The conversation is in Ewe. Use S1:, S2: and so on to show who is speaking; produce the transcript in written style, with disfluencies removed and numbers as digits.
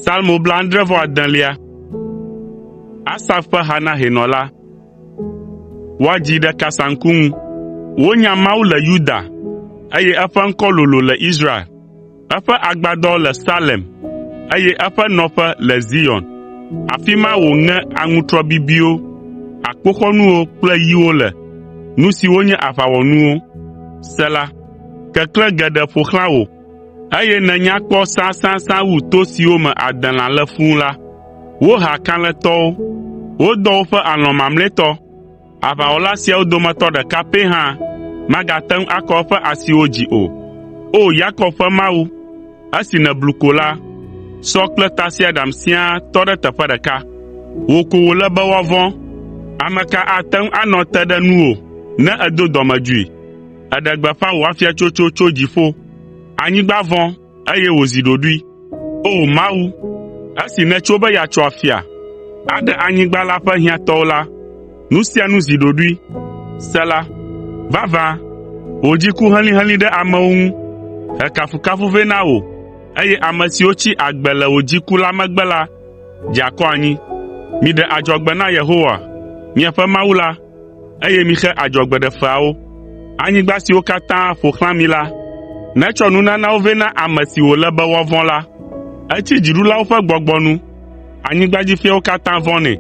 S1: Psalmo blaadre-vɔ-adelia. Asaf ƒe ha na hɛnɔ la. Woadzii ɖe kasaŋku ŋu. Wonya Mawu le Yuda, eye eƒe ŋkɔ lolo le Israel. Eƒe agbadɔ le Salem, eye eƒe nɔƒe le Zion. Afi ma wòŋe aŋutrɔ bibiwo, akpoxɔnuwo kple yiwo le, nu siwo nye aʋawɔnuwo. Sela Keklẽ geɖe ƒo xlã wò, eye nènya kpɔ sãsãsã wu to siwo me adelã le fũu la. Woha kalẽtɔwo, wodɔ woƒe alɔ̃ mamlɛtɔ. Aʋawɔla siawo dometɔ ɖeka pɛ hã magate ŋu akɔ eƒe asiwo dzi o. O! Yakob ƒe Mawu, esi nèblu ko la, sɔ kple tasiaɖam siaa tɔ ɖe teƒe ɖeka. Wò ko wòle be woavɔ̃. Ame ka ate ŋu anɔ te ɖe nuwò ne èdo dɔmedzoe? Èɖe gbeƒã wò afiatsotso tso dziƒo. Anyigba vɔ̃, eye wòzi ɖoɖoe. O! Mawu, esi nètso be yeatso afia, aɖe anyigba la ƒe hiãtɔwo la, nu sia nu zi ɖoɖoe. Sela Vavã, wò dziku helĩhelĩ ɖe amewo ŋu he kafukafu vɛ na wò, eye ame siwo tsi agbe le wò dziku la megbe la dze akɔ anyi. Miɖe adzɔgbe na Yehowa, miaƒe Mawu la, eye mixe adzɔgbeɖefeawo. Anyigba siwo katã ƒo xlã mi la, netsɔ nunanawo vɛ na ame si wòle be woavɔ̃ la. Etsi dziɖulawo ƒe gbɔgbɔ nu, anyigbadzifiawo katã vɔ̃nɛ.